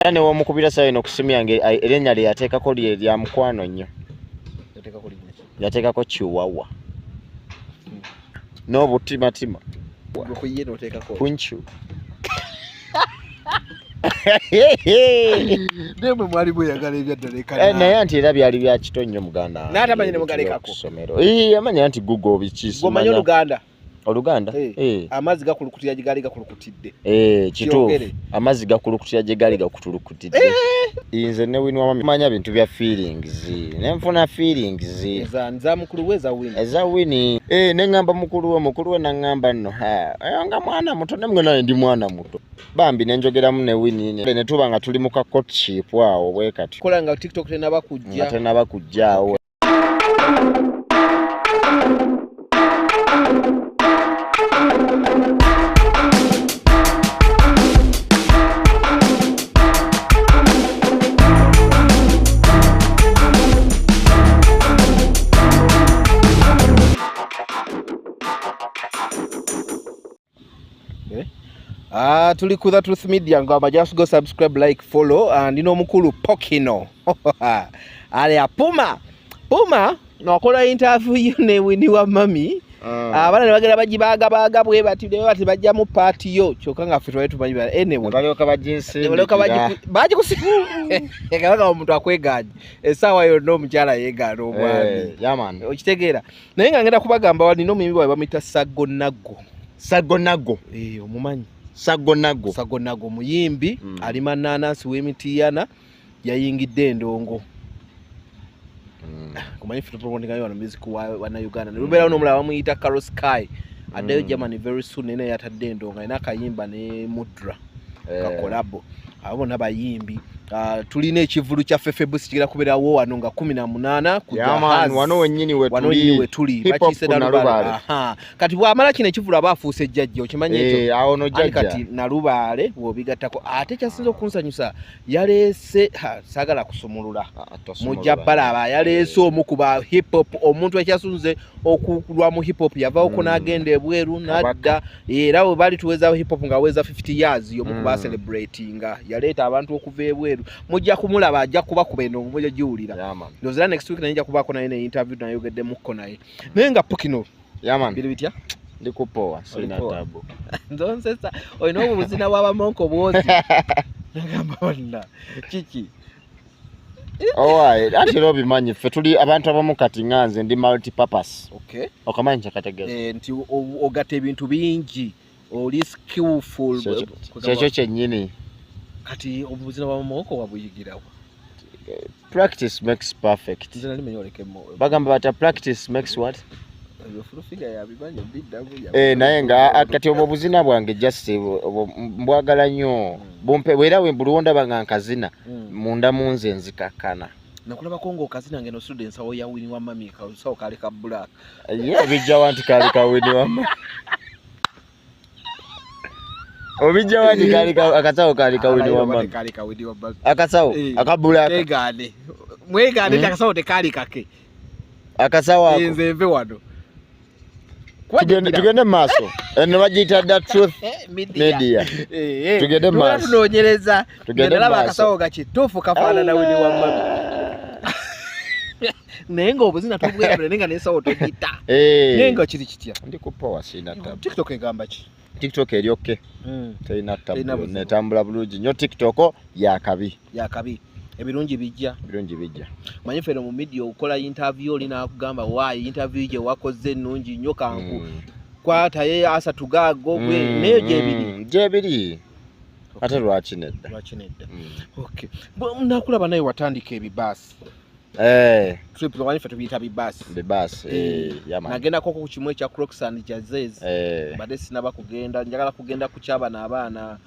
Era ne womukubira sawa eno ku simu yange erinnya lye yateekako lye lya mukwano nnyo. Yateekako Chihuahua. N'obutimatima. Punchu. Naye mwe mwali mweyagala ebyaddala ekana. Eh, naye anti era byali bya kito nnyo muganda wange. N'atamanyi ne mugalekako. Ssomero. Ii, amanya nti Google biki Gwe omanyi Oluganda? Oluganda? Eh. Eh. Amazzi gakulukutira gye gaali gakulukutidde. Eh, kituufu. Kyogere. Amazzi gakulukutira gye gaali gakutulukutidde. Eh. Nze ne Winnie Wamami manya bintu bya feelings. Ne nfuna feelings. Eza nza mukulu we eza Winnie. Eza Winnie. Eh, ne ngamba mukulu we nangamba nno. Ha, eh, nga mwana muto ne mwe naye ndi mwana muto. Bambi ne njogeramu ne Winnie ne tuba nga tuli mu ka courtship awo bwe kati. Kola nga TikTok tenaba kujja. Nga tenaba kujja awo. Ah, tuli ku The Truth Media ngamba just go subscribe, like, follow and ndina omukulu Pokino. Ale Puma. Puma nokola interview yo ne Winnie wa mami. Abaana ne bagenda bagibaagabaaga bwe bati ne bati bajjamu part yo kyokka nga ffe twali tumanyi bala. Anyway. Balyoka baginsimbikira. Balyoka bagikusimbikira. Kabaka omuntu akwegaanye. Essaawa yonna omukyala yeegaana omwami. Eh, yeah, man. Okitegeera. Naye nga ngenda kubagamba wali n'omuyimbi waabwe bamuyita Sago Nago. Sago Nago. Eh, omumanyi. Sago Nago. Sago Nago muyimbi, alima nnanansi w'emitiyana, yayingidde endongo. Kumanyi ffe tupromotingayo wano music wa Uganda. Ne lubeerawo n'omulala bamuyita Carol Sky. Addayo Germany very soon, naye naye yatadde endongo, alina akayimba ne Mudra. Ka collabo. Abo bonna bayimbi. Tulina ekivvulu kya Fefe Busi kigenda kubeerawo wano nga 18 ku Yeah, man, Jahaz. wano wennyini we Wano wennyini tuli. we tuli. Hip hop Bakiise ku Nalubaale. Nalubaale. Aha. Kati bw'amala kino ekivvulu aba afuuse jjajja, okimanyi ekyo? Eh, awo no Ani jjajja. kati Nalubaale bw'obigattako. Ate kyasinze okunsanyusa, yaleese, ha, saagala kusumulula. Ah, tosumulula. Mujja balaba, yaleese omu ku ba hip hop, omuntu ekyasunze okulwa mu hip hop, yavaako n'agenda ebweru, n'adda. Era bwe bali tuweza hip hop ng'aweza 50 years, y'omu ku ba celebratinga. Yaleeta abantu okuva ebweru. Mujja kumulaba, ajja kubakuba eno, mujja giwulira. Yeah, man. Ndowooza era next week naye nja kubaako naye ne interview nayogeddemukko naye. Naye nga Pokino. Yeah, man. Biri bitya? Ndi kupowa, sina Oli poa. tabu. Nzonsesa, olina obwo buzina bw'abamonko bwozi. Nagamba bonna, kiki? Owaaye, anti era obimanyi, ffe tuli abantu abamu kati nga nze ndi multi-purpose. Okay. Okamanyi kyekategeeza? Nti ogatta ebintu bingi, oli skillful. Kyekyo kyennyini. Kati obuzina bw'abamonko wabuyigirawa? Practice makes perfect. Nze nali manyi oleke Bagamba bata practice makes what? Ebyo full figure yabimanyi, biddamu ya- Naye nga kati obwo obuzina bwange just obwo mbwagala nnyo. Bumpe, era bwe buli wondaba nga nkazina, munda mu nze nzikakkana. Nakulabako ng'okazina ng'eno osudde ensawo ya Winnie wa mami, kasawo kaali ka black. Ye obijja wa nti kaali ka Winnie wa mami? Obijja wa nti kaali ka, akasawo kaali ka Winnie wa mami? Kaali ka Winnie wa mami. Akasawo, aka black. Twegaane. Mwegaane nti akasawo tekaali kake. Akasawo ako. Nze nve wano. Tugende mu maaso. Eno bagiyita The Truth Media. Media. Tugende mu Tuba maaso. tunoonyereza. Tugende mu Nalaba maaso. akasawo gakituufu kafaanana Winnie wa mami. Naye ng'obuzina tubwerabira, naye nga n'ensawo togita. Naye nga kiri kitya? Ndi ku power, sirina tabu. TikTok egamba ki? TikTok eri okay. Terina tabu. Terina buzibu. Netambula bulungi nnyo. TikTok yakabi. Yakabi. Ebirungi bijja. Ebirungi bijja. Manyi ffe mu media okola interview oli n'akugamba why interview gye wakoze nnungi nnyo kanku. Kwata ye asatu gaago gwe, naye gyebiri. Gyebiri. Ate lwaki nedda? Lwaki nedda? Okay. Bwe nakulaba naye watandika ebibaasi. Trip manyi ffe tubiyita bibaasi. Bibaasi, yeah, man. Nagendako ku kimu ekya Crocs and Jazz. Mbadde sinaba kugenda, njagala kugenda ku ky'abano abaana,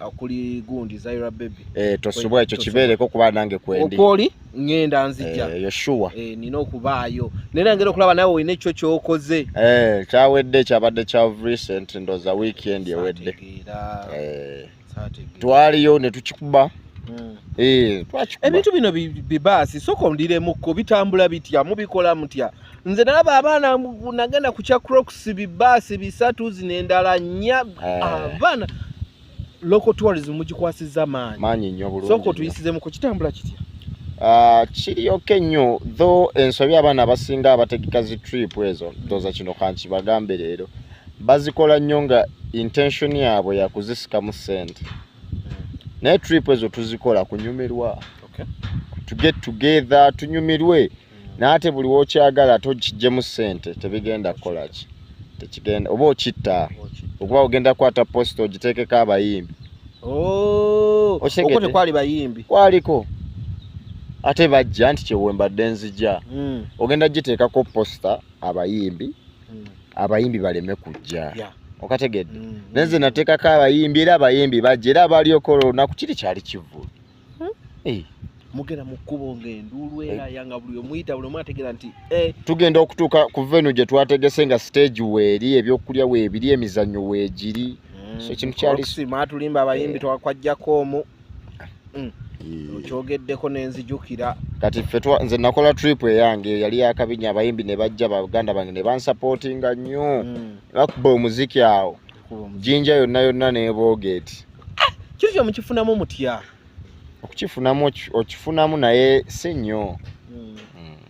okuli gundi Zaira Baby. Tosubwa ekyo kibeereko kuba nange kwendi. Okwoli ngenda nzija. Yo sure. Nina okubaayo. Naye ngenda okulaba nawe olina ekyo ky'okoze. Kyawedde, kyabadde kya recent, ndowooza weekend ewedde. Saategeera. Saategeera. Twaliyo ne tukikuba. Twakikuba. Ebintu bino bibaasi, sooka ondiremukko, bitambula bitya, mubikola mutya? Nze nalaba abaana nagenda ku kya Crocs bibaasi 3 zino endala 4. Abaana. Local tourism mugikwasizza maanyi. Maanyi nnyo, bulungi Sooka nnyo. Otuyisize ku kitambula kitya? Ah, kiryoke nnyo, though ensobi abaana abasinga abategeka zi trip ezo, ndowooza kino kankibagambe leero, bazikola nnyo nga intention yaabwe yakuzisikamu ssente, naye trip ezo tuzikola kunyumirwa, to get together, tunyumirwe. Naye ate buli wokyagala ate okiggyemu ssente, tebigenda kukola ki, tekigenda, oba okitta, okuba ogenda kukwata poster ogiteekeko abayimbi. Oh, Okitegedde? Okwo tekwali bayimbi. Kwaliko, ate bajja nti kyewembadde nzija. Ogenda giteekako poster abayimbi, abayimbi baleme kujja. Okategedde? Nenze nateekako abayimbi, era abayimbi bajja, era abaalioko olunaku kiri kyali kivvulu. Eh, Mugenda mu kkubo ng'enduulu era nga buli omuyita, buli omu ategeera nti eh, tugenda okutuuka ku venue gye twategese nga stage weeri, ebyokulya weebiri, emizannyo weegiri. So ekintu kyali Roxy, mwatulimba abayimbi. Eh. Twakwajjako omu. Okyogeddeko nenzijukira. Kati ffe nze nakola trip eyange yali yakabinya, abayimbi ne bajja, baganda bange ne bansupportinga nnyo. Bakuba omuziki awo Jinja yonna yonna nebooga eti. Kiri kyo mukifunamu mutya? Okukifunamu okifunamu, naye si nnyo.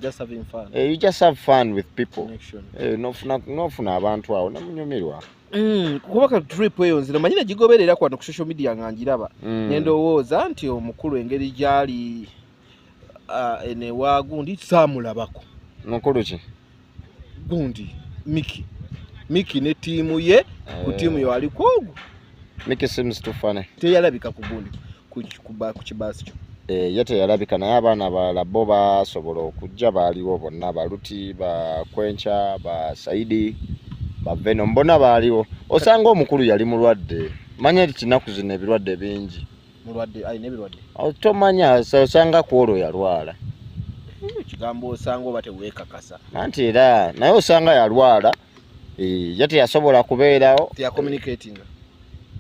Just having fun. Eh, you just have fun with people. Connection. Eh, nofuna abantu awo nemunyumirwa. Kuba ka trip eyo nzira manyi nagigoberera kwano ku social media nga njiraba. Nendowooza nti omukulu engeri gyali eno ewa gundi saamulabako. Mukulu ki? Gundi Miki ne ttiimu ye, ku ttiimu yo aliko ogwo. Mickey seems too funny. Teyalabika ku gundi ku kibaasi kyo. Eh, ye teyalabika, naye abaana abalala bo basobola okujja, baaliwo bonna, baluti bakwenca, ba Saidi, ba Venom, bonna baaliwo. Osanga omukulu yali mulwadde, manya kinaku zino ebirwadde bingi. Mulwadde, alina ebirwadde? Tomanya, osanga ku olwo yalwala. Ekigambo osanga oba teweekakasa. Anti era naye osanga yalwala. Eh, ye teyasobola kubeerawo. Teyacommunicatinga?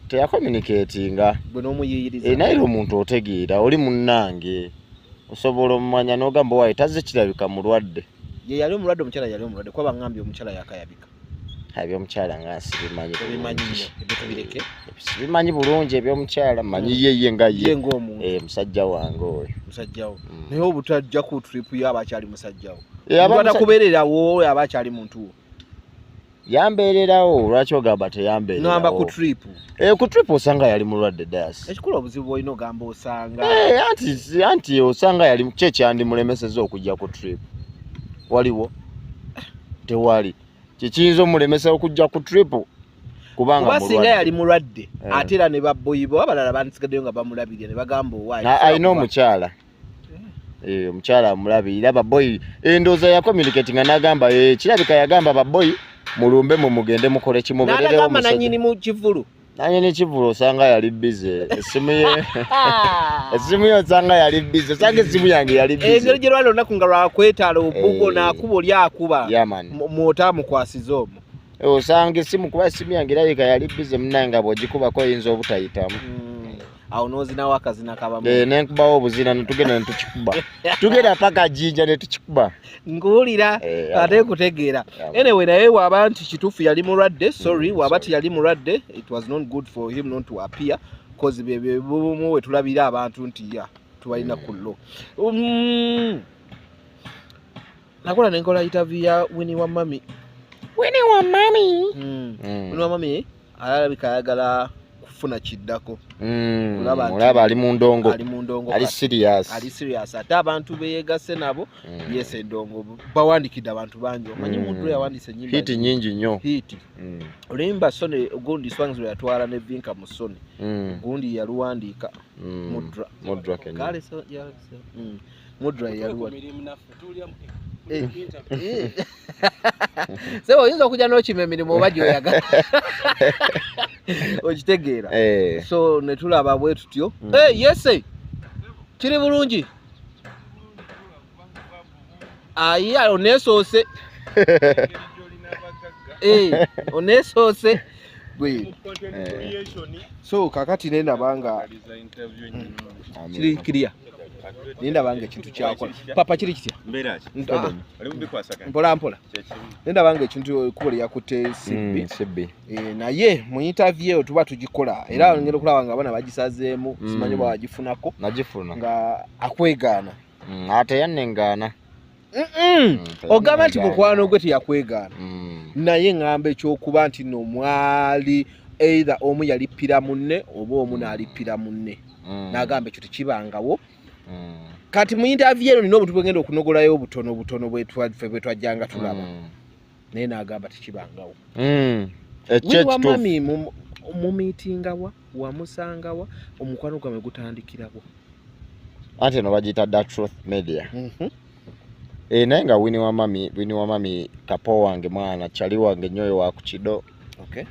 Teyacommunicatinga. Gwe n'omuyiyiriza. Eh, naye era omuntu otegeera, oli munnange, osobola omumanya n'ogamba waaye tazze, kirabika mulwadde. Ye yali omulwadde, omukyala yali omulwadde, kuba baŋŋambye omukyala yakayabika. Ebyomukyala nga sibimanyi. Obimanyi nnyo, ebyo tubireke. Sibimanyi bulungi ebyomukyala, manyi ye ye nga ye ye ng'omuntu. Eh, musajja wange oyo. Musajjawo. Naye obutajja ku trip yo aba akyali musajjawo? Eh, aba Omuntu atakubeererawo aba akyali muntu wo? Yambeererawo, lwaki ogamba Ŋŋamba ku teyambeererawo? trip. Eh, ku trip osanga yali mulwadde das. Ekikulu obuzibu olina ogamba osanga. Eh, anti osanga yali ki ekyandimulemeseza okujja ku trip? Waliwo? Tewali kikiyinza omulemesa okujja ku trip kubanga Kuba singa mulwadde. yali mulwadde, Eh. ate era ne babboyi bo abalala bandisigaddeyo nga bamulabirira ne bagamba owaayi. Alina omukyala. Eh, omukyala amulabirira. Baboyi, endowooza ya communicating nga n'agamba, eh, kirabika yagamba baboyi mulumbe mwe mugende mukole kimubererewo. N'atagamba nannyini mu kivulu? Nanyini kivulu osanga yali busy, essimu ye, essimu ye osanga yali busy, osanga essimu yange yali Engeri busy. gye lwali olunaku nga lwakwetaala obugo Eh. n'akuba oli akuba. Yeah, man. Mwota amukwasiza omwo. Eh, osanga essimu, kuba essimu yange erabika yali busy munange, nga bw'ogikubako oyinza obutayitamu. Awo n'ozinawo akazina kabamu. Eh, nenkubawo obuzina netugenda netukikuba, tugenda paka Jinja netukikuba. Nkuwulira. Eh, ate nkutegeera. Yeah, man. Anyway, naye waba nti kituufu yali mulwadde, sorry. Waba Sorry. tiyali mulwadde, it was not good for him not to appear, cause bye bumu we tulabira abantu nti ya tubalina ku lo. Nakola nenkola interview ya Winnie wa Mami. Winnie wa Mami. Winnie wa Mami alabika ayagala kufuna kiddako. Olaba nti- Olaba ali mu ndongo. Ali mu ndongo Ali kati. serious. Ali serious, ate abantu beyegase nabo. Yes, endongo bawandikidde abantu bangi, omanyi. Muntu yawandiise ennyimba Hit nyingi nnyo. Hit. Oluyimba Sony gundi Swangs lwe yatwala ne Vinka mu Sony. Gundi yaluwandiika. Mudra. Mudra Kenya. Kale so Mudra yaluwandiika. Eh. Sebo, oyinza okujja n'okima emirimu oba gy'oyagala, okitegeera? Eh. So ne tulaba bwe tutyo. Eh, yese kiri bulungi, ayi oneesoose. Eh, oneesoose. Gwe. So kakati nendaba nga kiri clear, nendaba nga ekintu kyakola papa kiri kitya. Mbeera ki? Ah, Oli mubikwasaganya? Mpola mpola. Kyekimu. Nendaba nga ekintu ekkubo lye yakutte sibbi. Sibbi. Eh, naye mu interview eyo tuba tugikola era ngenda okulaba nga abaana bagisazeemu. Simanyi oba wagifunako. Nagifuna. Nga akwegaana. Ate yannengaana. Ogamba nti mukwano gwe teyakwegaana, naye ŋŋamba ekyokuba nti no mwali either omu yalippira munne oba omu n'alippira munne, n'agamba ekyo tekibangawo. Kati mu interview eno nina obuntu bwegenda okunogolayo obutono butono ffe bwe twajjanga tulaba, naye n'agamba tekibangawo. Ekyo Winnie wa ekituufu. Mami mumiitingawa, wamusangawa, omukwano gwammwe gutandikirawa? Anti eno bagiyita The Truth Media. Eh, naye nga Winnie wa Mami, Winnie wa Mami kapo wange, mwana chali wange nnyo, oyo wa ku kido.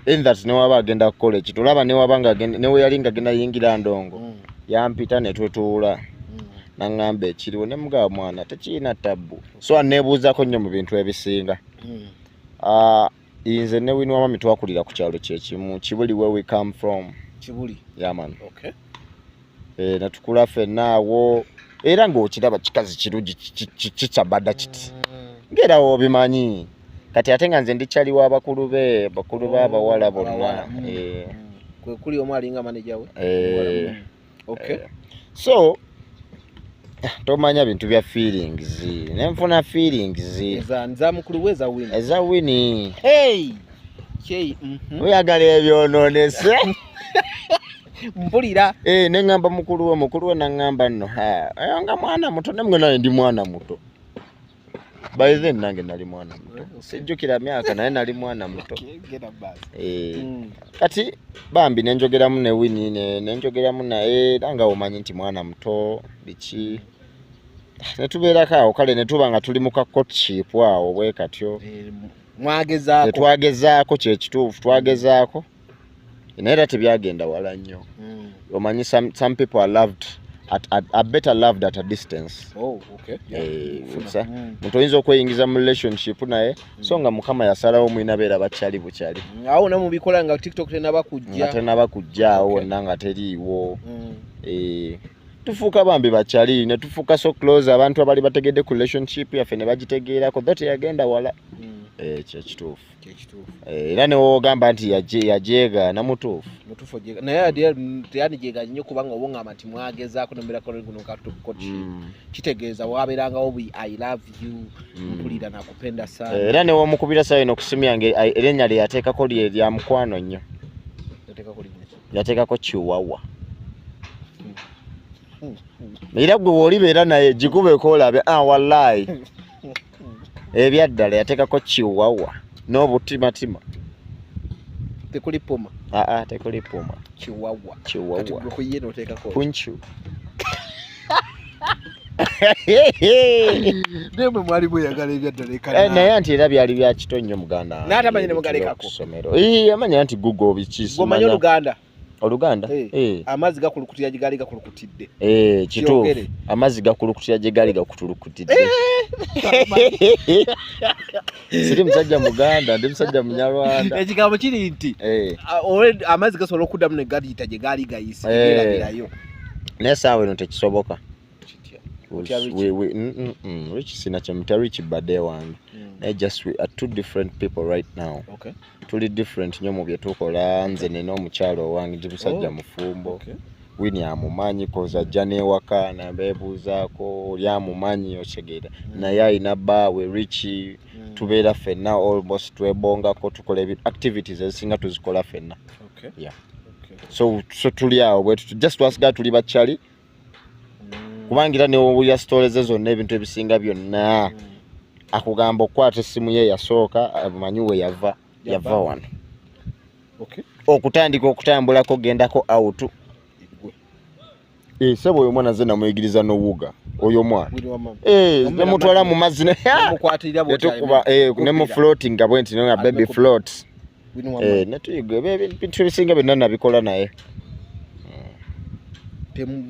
In that newaba agenda kukola ekintu, olaba newaba nga newe yali nga agenda yingira ndongo, yampita ne tutuula, naŋŋamba ekiriwo, ne mugaba mwana tekirina tabbu, so aneebuuzaako nnyo mu bintu ebisinga. Ah, nze ne Winnie wa Mami twakulira ku kyalo kyekimu, Kibuli, where we come from. Kibuli? Yeah man. Okay. Eh, netukula ffenna awo, era ng'okiraba kikazi kirungi, kikyabadda kiti ng'era wobimanyi. Kati ate nga nze ndi kyali w'abakulu be, bakulu b'abawala bonna. Abawala, Eh, Kwe kuli omu alinga manager we. Eh, Okay. So tomanya bintu bya feelings, nenfuna feelings. Eza nza mukulu we, eza Winnie? Eza Winnie. Hey! Hey, Oyagala ebyononese. Mpulira. Eh, neŋŋamba mukulu we, mukulu we naŋŋamba nno, ha, eh, nga mwana muto, nemwe naye ndi mwana muto. By then nange nali mwana muto, sijjukira myaka, naye nali mwana muto. Okay, genda basi. Eh, kati bambi nenjogeramu ne Winnie, nenjogeramu naye era nga omanyi nti mwana muto biki, netubeerako awo. Kale netuba nga tuli mu ka courtship awo bwe katyo. Eh, mwagezaako. Tetwagezaako, kyekituufu, twagezaako, naye era tebyagenda wala nnyo. Omanyi some people are loved are better loved at a distance. Oh, okay. Yeah. Eh, Funa. muntu oyinza okweyingiza mu relationship naye so nga Mukama yasalawo mwina beera bakyali bukyali. Awo namubikola nga TikTok tenaba Nga kujja. tenaba kujjaawo. Wonna nga teriiwo. Eh, tufuuka bambi bakyali, ne tufuuka so close, abantu abali bategedde ku relationship yaffe ne bagitegeerako, tho teyagenda wala. Eh, kyekituufu. Kyekituufu. Eh, era newogamba nti yajeegaana, mutuufu. Mutuufu naye ate teyandijeeganye nnyo, kubanga oba oŋŋamba nti mwagezaako nomubeerako guno kati, kitegeeza wabeerangawo bui "I love you", "mpulira nakupenda sana". Eh, era newomukubira sawa eno ku simu yange, erinnya lye yateekako lye lya mukwano nnyo. Yateekako linnya ki? Yateekako Chiwawa. Era gwe woolibeera naye gikubeko olabe. Ah, wallahi ebyaddala yateekako Chiwawa n'obutimatima. Tekuli puma? Aa, tekuli puma. Chiwawa. Kati Chiwawa. gwe ku ye noteekako? Punchu. Naye mwe mwali mweyagala ebyaddala. Eh, naye anti era byali bya kito nnyo, muganda wange, N'atamanyi ne ebintu mugalekako. by'oku ssomero. Ii, amanya nti Google biki. Gwomanyi Oluganda? Oluganda. Eh. Eh. Amazzi gakulukutira gye gaali gakulukutidde. Eh, kituufu. Kyogere. Amazzi gakulukutira gye gaali gakutulukutidde. Siri musajja muganda, ndi musajja munyarwanda. Ekigambo kiri nti Eh, already amazzi gasobola okuddamu ne galiyita gye gaali gayise. Eh. Gerabirayo. Naye saawa eno tekisoboka. Kitya? Otya Richie? Rich sina kyemutya, Rich badde wange, naye just we are two different people right now. Tuli different nnyo mu bye tukola. Nze nina omukyalo owange, ndi musajja Oh. mufumbo. Okay. Winnie amumanyi koza ajja n'ewaka nabeebuuzaako, oli amumanyi, okitegeera, naye alina bbaawe Richi. Tubeera ffenna almost, twebongako, tukola activities ezisinga tuzikola ffenna. Yeah. So tuli awo bwe tuti, just twasigala tuli bakyali, kubanga era newowulira story ze zonna, ebintu ebisinga byonna akugamba okukwata essimu ye yasooka, amanyi we yava, yava wano. Okutandika okutambulako gendako out. Gwe. Eh, sebo, oyo omwana nze namuyigiriza n'owuga, oyo omwana. Winnie wa mama. Eh, Omumera nemutwala mu mazzi Nemukwatirira bw'oti. netukuba, eh, nemu floating nga bwenti nga Aleme baby float. Winnie wa Eh, mama. netuyiga ebintu ebisinga byonna nabikola naye.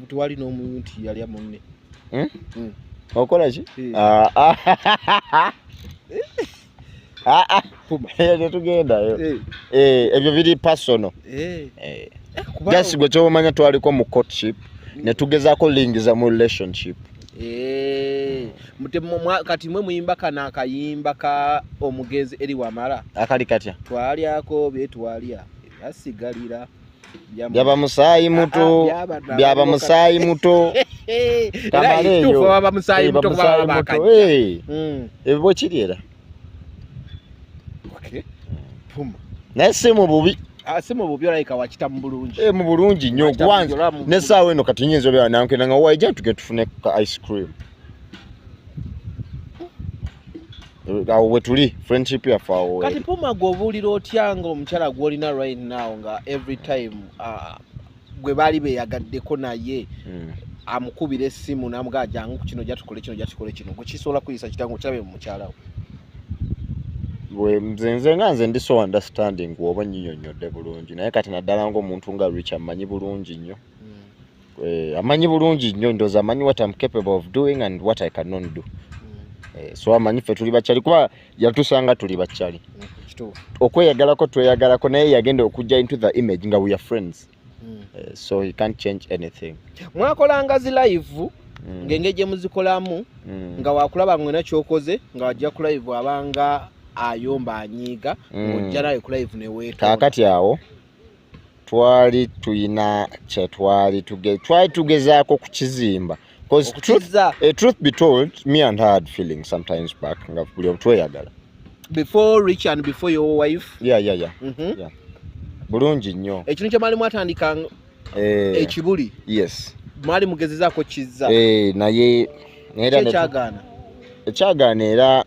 Tewali n'omu nti yalya munne. Hmm? Mm. Okola ki? Eh. Ah, ah. Ah, ah. Puma. Tetugendayo. Eh, Eh, ebyo biri personal. eh. Eh. Eh, kuba- Just gwe kyobamanya twaliko mu courtship ne tugezaako lingiza mu relationship. Eh, kati mwe muyimba kano akayimba ka omugenzi eri wamala. Akali katya? Twalyako byetwalya byasigalira. Byaba musaayi muto, byaba musaayi muto. Kamale eyo. Baba musaayi Eh, muto kuba bamusaayi baba muto. bakajja. Eh, ebyo bwe kiri era. Okay. Puma. Naye si mu bubi. Ah, si mu bubi, olabika wakita mu bulungi. Eh, mu bulungi nnyo Wakita kubanza bulungi, olaba mu- n'essaawa eno kati nyinza obeera nankenda nga waija tuge tufune ka ice cream. Awo we tuli friendship yaffe awo Kati weeri. Puma, gwe obuulira otya nga omukyala gw'olina right now nga every time gwe baali beeyagaddeko naye amukubira essimu n'amugamba jangu ku kino, jatukole kino, jatukole kino, gwe kisobola kuyisa kitya ng'okirabe mu mukyala we? Nze nga nze ndi so understanding bw'oba nnyinyonnyodde bulungi, naye kati naddala ng'omuntu nga Rich amanyi bulungi nnyo. Eh, amanyi bulungi nnyo, ndowooza amanyi what I'm capable of doing and what I cannot do. Eh, so amanyi ffe tuli bakyali kuba yatusanga tuli bakyali. Kituufu. Okweyagalako tweyagalako, naye yagenda okujja into the image nga we are friends. Eh, so he can't change anything. Mwakolanga zi live ng'engeri gye muzikolamu nga wakulaba ng'olina kyokoze nga wajja ku live abanga ayomba anyiiga ng'ojja nawe ku live ne weetonda. Kaakati awo twali tuyina kye twali tugezaako kukizimba. 'Cause truth, Okukizza. eh, truth be told, me and her had feelings sometimes back nga buli omu tweyagala. Before Rich and before your wife? Yeah. Bulungi nnyo. Ekintu kye mwali mwatandika Eh, ekibuli yes. mwali mugezezaako kizza. Eh, naye era Ki ekyagaana? Ekyagaana era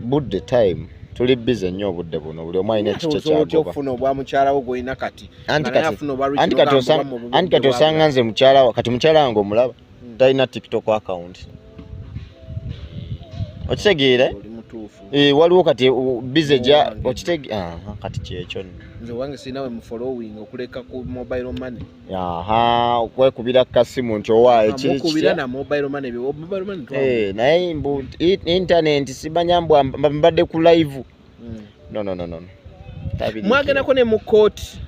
budde, time. Tuli busy nnyo obudde buno, buli omu alina ekikye Osobola otya kyagoba. okufuna obwa mukyala wo gw'olina kati Anti nga naye kati afuna obwa Rich anti kati n'ogamba osanga obwa mu anti kati bubbi osanga bwabwe. nze mukyala kati mukyala wange omulaba talina TikTok account, okitegeera? Oli mutuufu. Eh, waliwo kati busy gya Owange. aha, kati kyekyo nno. Nze wange sirina we mu following okuleka ku mobile money. Aha, okwekubira kasimu nti owaaye kiri Mukubira kitya. na mobile money, mobile money Eh, naye mbu internet simanya mbu mbadde ku live. No, no, no, no, no. Tabiriikira. Mwagendako ne mu kooti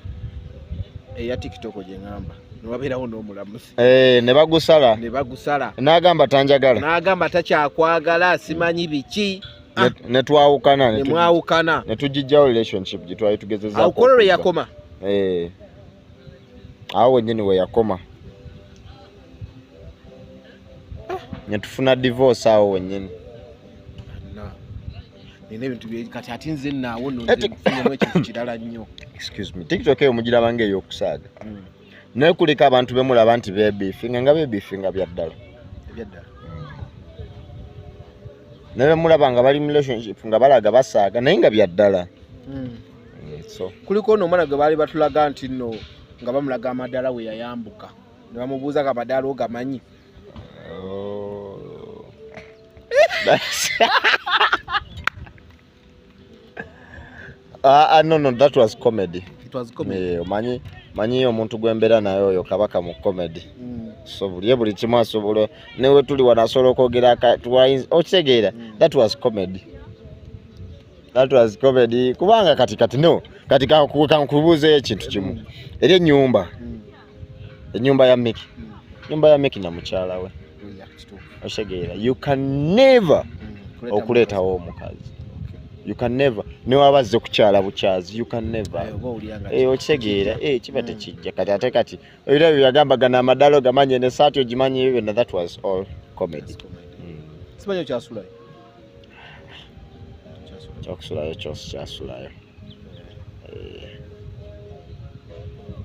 eya TikTok gye ŋŋamba ne wabeerawo n'omulamuzi. Eh, ne bagusala. Ne bagusala. N'agamba tanjagala. N'agamba takyakwagala, simanyi biki. Ne twawukana Ne ne mwawukana. ne tugijjawo relationship gye twali tugezezaako Awo kololo okuzza. yakoma. Eh. Awo wennyini we yakoma. Ne tufuna divorce awo wennyini. Na. Nina ebintu kati ate nze naawo nno nze nfunemu ekintu kirala nnyo. Excuse me. TikTok eyo mugiraba ng'ey'okusaaga. Naye kuliko abantu be mulaba nti beebiifinga nga beebiifinga bya ddala. Ebyaddala. Ne be mulaba nga bali mu relationship nga balaga basaaga naye nga bya ddala. So Kuliko ono omwana gwe baali batulaga nti nno nga bamulaga amadaala we yayambuka ne bamubuuza nga amadaala ogamanyi. Oh. Ah, ah, no, no, that was comedy. It was comedy. Eh, omanyi manyi omuntu gwembeera naye oyo kabaka mu comedy. So buli buli kimu asobola newe tuli wano asobola okwogera okitegeera. That was comedy. That was comedy. Kubanga kati kati no, kati kankubuuzeeyo ekintu kimu. Eri ennyumba, ennyumba ya Mickey. Ennyumba ya Mickey na mukyala we. Yeah, kituufu. Okitegeera. You can never okuleetawo omukazi. You can never. Ne waba azze kukyala bukyazi, you can never. Ayo, oba owulira nga Eh, okitegeera, eh, kiba tekijja. Kati ate kati ebirabo bye yagamba gano amadaala ogamanyi n'essaati ogimanyi ebyo byonna, that was all comedy. That's comedy. Simanyi okyasulayo. Okyasulayo. Kyokusulayo kyose kyasulayo.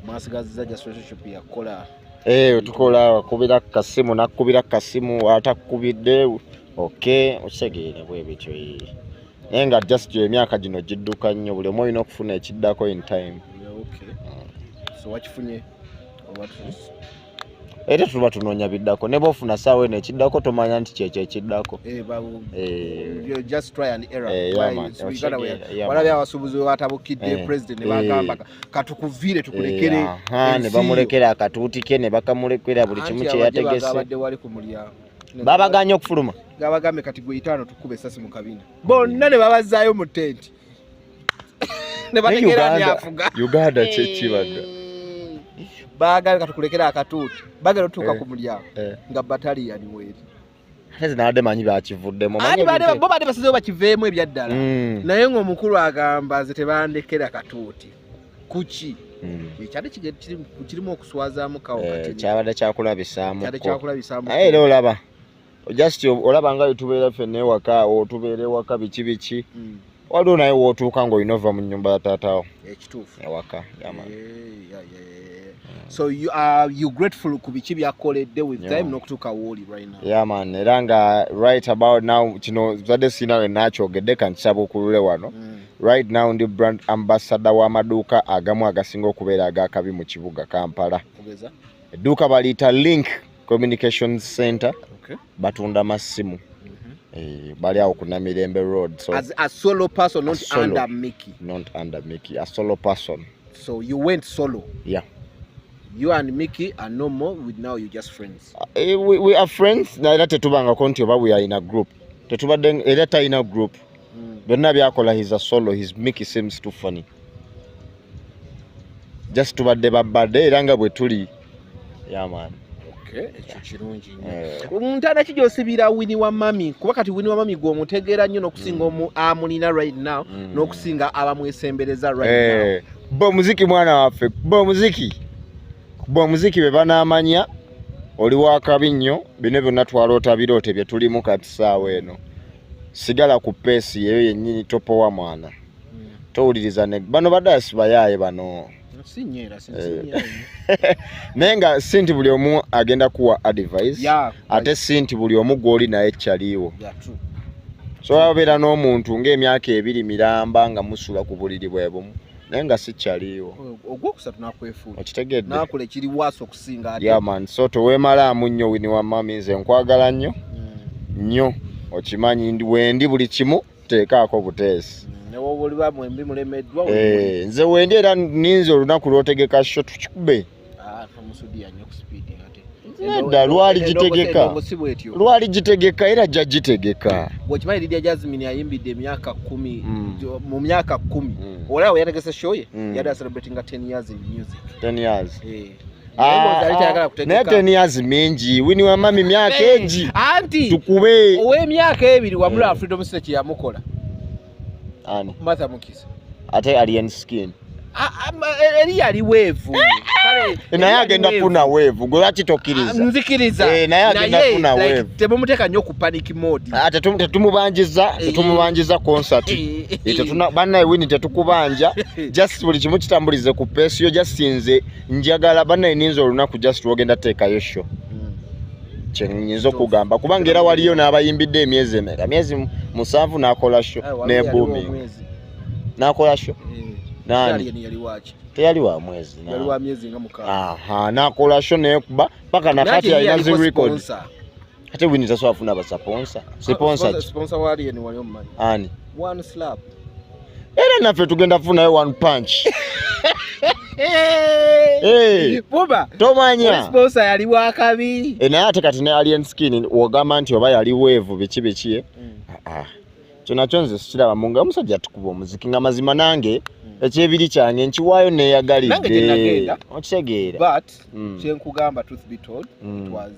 Mwasigazizza just relationship yakola. Eh, tukola akubira kasimu nakkubira kasimu atakubidde, okay, okitegeera bwe bityo, eh. Naye nga just emyaka gino gidduka nnyo, buli omu olina okufuna ekiddako in time. Yeah, okay. So wakifunye oba Era tuba tunoonya biddako, ne bw'ofuna ssaawa eno ekiddako tomanya nti kyekyo ekiddako. Eh, Eh. you just try and error. Eh, Why yeah, man. it's Uganda Okitegeera, yeah, walabye man. abasuubuzi bwe batabukidde president ne bagamba katukuviire tukulekere Eh, aha, ne ensi yo. bamulekera akatuuti ke ne bakamulekera buli kimu Anti kye abajje yategese. bagabadde wali ku mulyango. Babaganye okufuluma. Gabagambye kati gwe itaano tukuba essasi mu kabina. Bonna ne babazaayo mu tenti. Ne bategeera ani afuga. Uganda kyekibaga. Baagala katukulekera akatuuti, bagala otuuka ku mulyango nga bataliyani weeri. Ate zinabadde manyi bakivuddemu. Bo badde basizewo bakiveemu ebyaddala. Naye ng'omukulu agamba nze tebandekera katuuti kuki. Ekyali kirimu okuswazaamu kawo kati. Kyabadde kyakulabisaamu. Naye era olaba just olaba nga tubeera ffenna ewaka, otubeera ewaka biki biki, waliwo naye wootuuka ng'olina ova mu nnyumba ya taatawo. Ekituufu. Ewaka. So you are you grateful ku biki byakoledde with time n'okutuuka wooli right now? Yeah man, era nga right about now kino zadde sirina we naakyogedde, kankisaba okulule wano. Right now ndi brand ambassador w'amaduuka agamu agasinga okubeera agakabi mu kibuga Kampala. Edduuka baliyita Link Communications Center. Batunda masimu. Bali awo ku Namirembe Road. So as a solo person, not solo, under Mickey. Not under Mickey, a solo person. So you went solo. Yeah. You and Mickey are no more, with now you just friends. We are friends, era tetubangako nti oba we are in a group. Tetubadde era talina group. Byonna byakola he's a solo, his Mickey seems too funny. Just tubadde babadde era nga bwe tuli. Yeah man. Okay, ekyo kirungi nnyo. Ntaana ki gy'osibira Winnie wa Mami? Kuba kati Winnie wa Mami gw'omutegeera nnyo n'okusinga amulina right now, n'okusinga abamwesembereza right now. Bo muziki mwana waffe, bo muziki. Bo muziki be banaamanya oli wakabi nnyo, bino byonna twaloota biroote bye tulimu kati ssaawa eno. Sigala ku pace eyo yennyini, topowa mwana. Towuliriza ne bano badasi bayaaye bano. Naye nga si nti buli omu agenda kuwa advice, ate si nti buli omu gw'oli naye kyaliiwo. So wabeera n'omuntu ng'emyaka 2 miramba nga musula ku buliri bwe bumu, naye nga si kyaliiwo. Ogwokusatu nakwefuula. Okitegedde? Nakola ekiri waaso okusinga ate. Yeah man, so teweemalaamu nnyo Winnie wa Mami, nze nkwagala nnyo nnyo, okimanyi ndi wendi buli kimu teekaako buteesi. Ne woba oliba mwembi mulemeddwa. Nze wendi era ninze olunaku lw'otegeka show tukikube. Tomusudiya nnyo ku speed ate. Nedda, lwali gitegeka. Endongo si bw'etyo. Lwali gitegeka era ajja gitegeka. Bw'okimanyi Lydia Jazmine ayimbidde emyaka 10, mu myaka 10. Olaba we yategese show ye, yali celebrating 10 years in music. 10 years. Naye 10 years mingi. Winnie wa Mami myaka egi. Anti tukube. Ow'emyaka 2 wamula Freedom City yamukola. Ani? Martha Mukisa. Ate Alien Skin. Eri yali weevu. Naye agenda kufuna weevu. Gwe lwaki tokkiriza? Nzikiriza. Naye agenda kufuna weevu. Temumuteeka nnyo ku panic mode. Tetumubanjiza concert. Bannaye Winnie tetukubanja. Just buli kimu kitambulize ku pace yo, just nze njagala bannaye ninze olunaku just lwogenda teekayo show. Kye nnyinza okugamba kubanga era waliyo n'abayimbidde emyezi emeka, myezi 7 n'akola show ne booming. N'akola show. Nani? Teyali wa mwezi. Yali wa myezi nga 6. Aha, n'akola show nekuba paka nakati alina zi record. Ate Winnie tasobola kufuna ba sponsor. Sponsor. Sponsor wa Alien wali omumanyi. Ani? One slap. Era naffe tugenda kufunayo one punch. Buba. Tomanya. Sponsor yali wa kabi. Naye ate kati ne Alien Skin wogamba nti oba yali weevu biki biki. Kyo nakyo nze sikiraba mu nga omusajja atukuba omuziki nga mazima nange ekyebiri kyange nkiwaayo neeyagalidde. Nange gye nagenda. Okitegeera. But kye nkugamba, truth be told, it was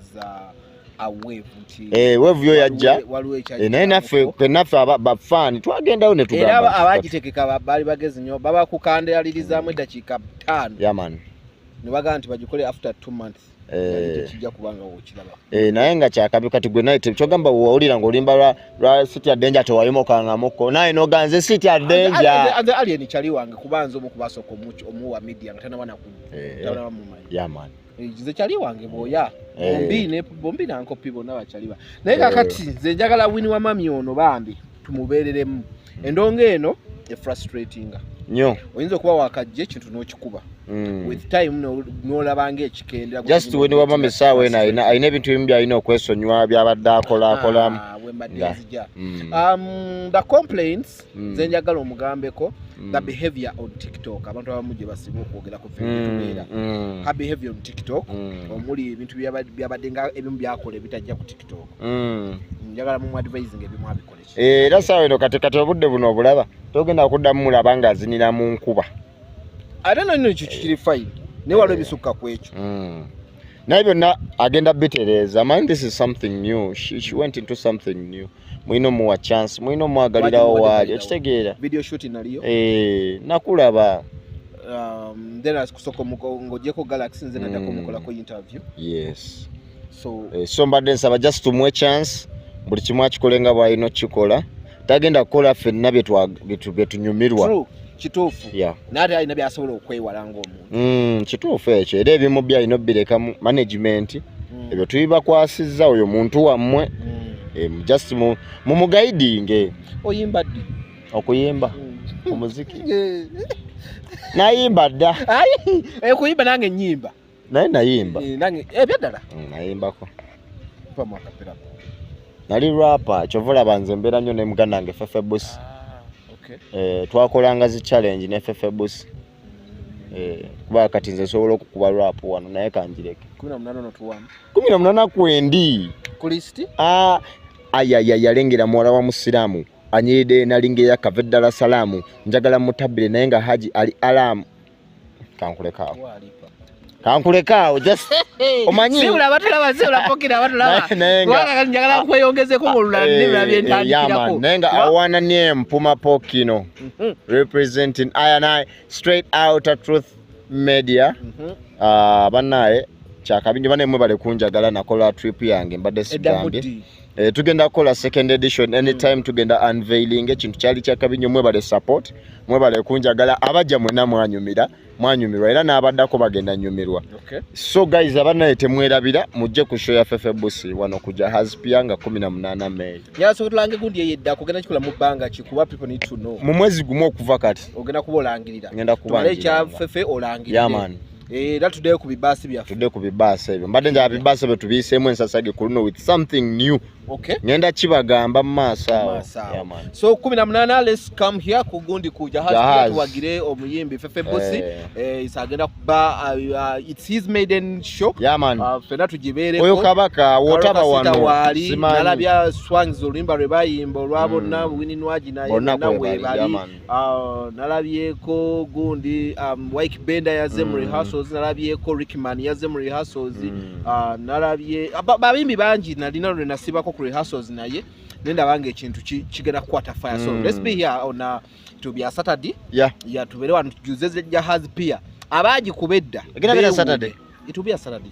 a wave nti Wave yo yajja. Waliwo ekyajja. Naye naffe bafaani twagendayo ne tugamba. Era abagitegeka baali bagezi nnyo, baba kukandealirizaamu eddakiika 5. Yeah man. Ne bagamba nti bagikole after 2 months. Kijja kubanga okiraba. Naye nga kyakabi kati gwe naye kyogamba wawulira ng'olimba lwa City ya Danger tewayimukangamuko. Naye n'oganze City ya Danger. Nze Alien kyali wange kuba nze omu ku basooka omuwa media nga tannaba na tannaba mumanyi. Yeah man. Nze kyali wange bw'oya. Bombi na Nkopi bonna bakyali ba. Naye kakati nze njagala Winnie wa Mami ono bambi tumubeereremu. Endongo eno e frustratinga. Nnyo. Oyinza okuba wakajja ekintu n'okikuba. With time n'olaba ng'ekikendera. Just Winnie wa Mami essaawa eno alina ebintu ebimu by'alina okwesonyiwa by'abadde akola, akolamu. We mbadde nzija. The complaints nze njagala omugambeko. The behavior on TikTok, abantu abamu gye basinga okwogera ku tubeera, her behavior on TikTok, omuli ebintu byabadde nga ebimu byakola ebitajja ku TikTok. Njagala mumu advising ebimu abikole ki. Era saawa eno kati kati obudde buno obulaba, togenda kuddamu mulaba ng'azinira mu nkuba. Ate no nno ekyo kikiri fine, naye waliwo ebisukka ku ekyo. Naye byonna agenda bitereeza. Man, this is something new. She went into something new. Mulina omuwa chance, mulina omwagalirawo waali, okitegeera? Video shoot naliyo. Eh, nakulaba. Then akusooka ng'ogyeko Galaxy, nze naddako mukolako interview. So Eh, so mbadde nsaba just tumuwe chance, buli kimu akikole nga bw'alina okukikola. Tagenda kukola ffenna bye tunyumirwa. True, kituufu. Naye ate alina byasobola okwewala ng'omuntu. Kituufu ekyo, era ebimu byalina obbirekamu management. Ebyo tubibakwasizza, oyo muntu wammwe. Eh, just mumuguidinge. Oyimba ddi? Okuyimba omuziki, nayimba dda. Ayi, kuyimba nange nyimba. Naye nayimba. Nange ebyaddala. Nayimbako. Mpa mu acapella. Nali rapper, kyova olaba nze mbeera nnyo ne muganda wange Fefe Busi. Ah, okay. Eh, twakolanga zi challenge ne Fefe Busi. Eh, kuba kati nze nsobola okukuba rap wano, naye kanjireke. 18 notuwamu. 18 kwendi. Ku list. Ah, ayaya, yalengera muwala wa musiraamu anyiridde, nalinga eyakava eddala salaamu, njagala mutabire naye nga haji ali alaamu. Kankulekaawo. Walipa. Kankulekaawo, just omanyi. Siwula abatulaba, siwula Pokino abatulaba. Naye nga- Kubanga njagala nkweyongezeko ng'olulala Eh, nibula eh, byentandikirako. yeah, man. Naye nga awana Mpuma Pokino representing I and I straight out of Truth Media. Ah, bannaye kyakabingi, bane mwebale kunjagala. Nakola trip yange, mbadde Eddamu sigambye. ddi? Eh, tugenda kukola second edition anytime. Tugenda unveiling ekintu kyali kyakabinyo. Mwebale support, mwebale kunjagala. Abajja mwenna mwanyumira, mwanyumirwa, era n'abaddako bagenda nyumirwa. Okay. So guys, abanaye temwerabira, mujje ku show ya Fefe Busi wano ku Jahaz Pier nga 18 May. Njagala sooka tulange gundi eyo eddako, ogenda kikola mu bbanga ki? Kuba people need to know. Mu mwezi gumu okuva kati. Ogenda kuba olangirira. Ngenda Tumale ekya kubanjiranga. Fefe olangirire. Yeah, man. Era tuddeyo ku bibaasi byaffe. Tudde ku bibaasi ebyo. Mbadde njala bibaasi ebyo tubiyiseemu ensasage ku luno with something new. Ngenda kibagamba mu maaso awo. Maaso awo. Yeah, man. So 18, let's come here ku gundi ku Jahaz. Jahaz. Tuwagire omuyimbi Fefe Busi. Eh. Is agenda kuba it's his maiden show. Yeah, man. Ffenna tugibeereko. Oyo kabaka wotaba Karol Kasita wano waali. simanyi. Nalabya Swangs, oluyimba lwe bayimba olwa bonna. Winnie Nwagi naye Bonna bonna kwebali, weebali. yeah, man. Nalabyeko gundi Wyke Bender yazze mu rehearsals, nalabyeko Rickman yazze mu rehearsals. Nalabye bayimbi bangi, nalina lwe nasibako ku rehearsals, naye nendaba nga ekintu kigenda kukwata fire. So let's be here on to be a Saturday. Ya, tubeere wano tujuze Jahaz Pier. Abaagikuba edda Egenda beera beewuunye. Saturday? It will be a Saturday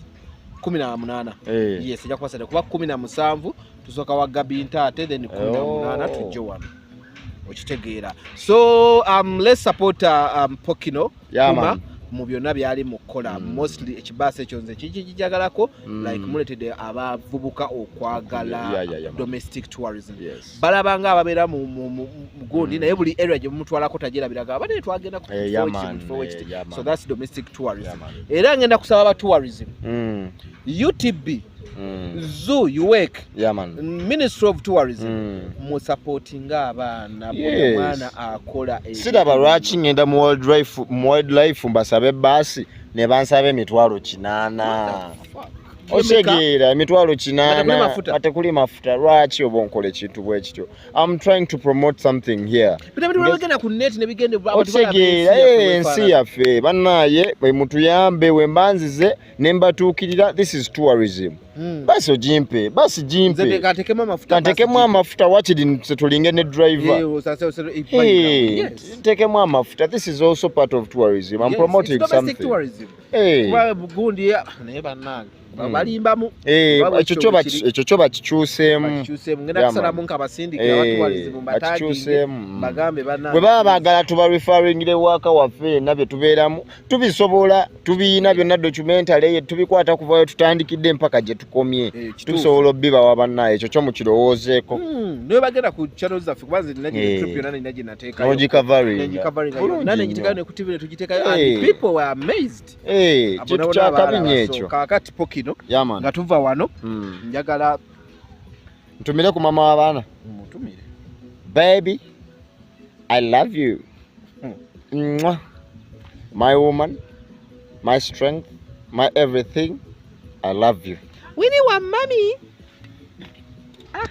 18. Eh. Yes, ejja kuba Saturday kuba 17 tusooka wa Gabi Ntaate, then 18 Oh. tujje wano, okitegeera? So let's support Pokino Yeah, Puma man. mu byonna byali mu kukola. Mostly ekibaasi ekyo nze kikijagalako. Like muletedde abavubuka okwagala Yeah, man. domestic tourism. Yes. Balabanga ababeera mu gundi, naye buli area gye mumutwalako tagyerabiraga, abadde twagenda ku Eh, kifo yeah, eki, man. mu kifo ekiti. Eh, yeah, man. So that's domestic tourism. Yeah, man. Era ngenda kusaba aba tourism, UTB, zoo, UWEC, Yeah, man. Ministry of Tourism, musupportinga abaana. Buli mwana akola ebintu Siraba lwaki ngenda mu wildlife mbasabe baasi ne bansaba 800,000. What the fuck? Osegeera, emitwalo Nga tekuli kinaana mafuta. nga tekuli mafuta. Lwaki oba onkola ekintu bwe kityo? I'm trying to promote something here. Bino bintu bigenda ku net ne bigenda, abantu balaba Otegeera? ensi yaffe. Ensi yaffe, bannaaye, bwe mutuyambe we mbanzize ne mbatuukirira. This is tourism. Basi ogimpe, basi Nze gimpe. kantekemu amafuta. Kantekemu amafuta, wakiri tulinge ne driver. Eh, Hey, Yes. ntekemu amafuta. This is also part of tourism. I'm Yes, promoting it's domestic something. tourism. Hey. Kuba gundi naye bannange balimbamu. Eh, Kuba ekyo kyo bwe kiri. ekyo kyo bakikyuseemu. Bakikyuseemu, ngenda Yeah, kusalamu man. nkabasindikira Eh, aba tourism mbataginge, bakikyuseemu. bagambe bannange. Bwe baba baagala tubareferringire waaka waffe yenna bye tubeeramu, tubisobola, tubiina byonna documentary, tubikwata kuvayo tutandikidde mpaka gye tukomye. Eh, kituufu. Tusobola obbibawa bannaye, ekyo kyo mukirowoozeeko. Naye bagenda ku channel zaffe, kuba nze nina gye Eh. trip yonna nina gye nateekayo. N'ogicoveringa. Nengicoveringa Bulungi yonna, nengiteekayo nnyo. ne ku TV ne tugiteekayo Eh. and people were amazed. Eh, Abo kintu nabo kyakabi nnyo n'abalaba. So, ekyo. kaakati Pokino, Yeah, man. nga tuva wano, njagala Ntumire ku mama w'abaana. Mutumire. Baby, I love you. Mwah. My woman, my strength, my everything, I love you. Winnie wa mami. Ah.